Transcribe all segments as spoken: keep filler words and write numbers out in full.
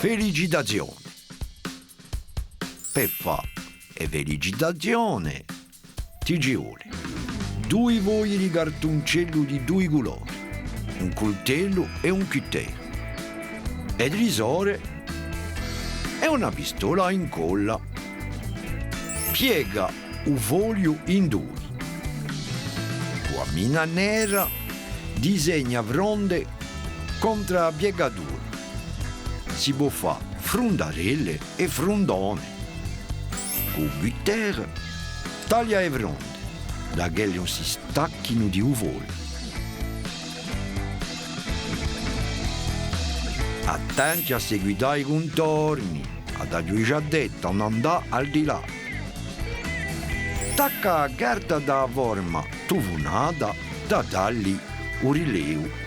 Felicitazione. Per fà e felicitazione ti ci vole dui fogli di cartuncellu di dui culori, un cultellu è un cutter, e trisore è una pistola in colla. Piega u fogliu in dui. Cù a mina nera disegna fronde contr'à a piegatura. Si pò fà frundarelle è frundone. Cù u cutter taglia e fronde, da ch'elle ùn si stacchinu di u fogliu. Attenti à seguità i cuntorni, à dà ghjuici à detta, ùn andà al di là. Tacca a carta da a forma tufunata da dalli u rilevu.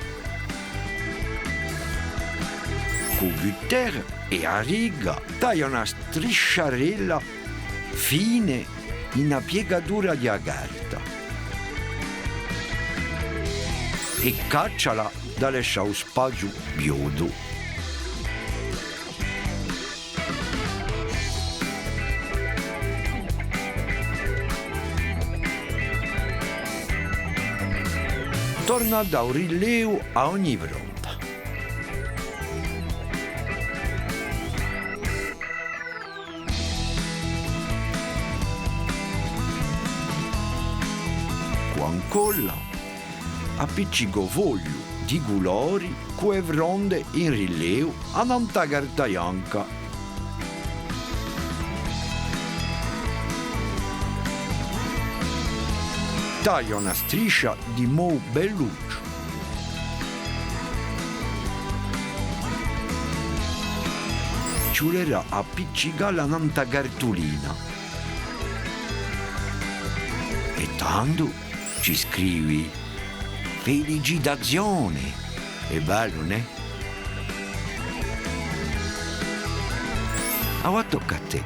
Cù u cutter è a riga taglia una strisciarella fine in a piegatura di a carta è cacciala da lascià u spaziu biotu. Torna à dà u rilevu à ogni fronda. Cù a colla, appiccica u fogliu di culori cù e fronde in rilevu annant'à a carta bianca. Taglia una striscia di modu bellucciu. Ci vulerà à appiccicalla annant'à a cartulina. È tandu ci scrivi: Felicitazione! Hè bellu, nè? Avà tocca à tè.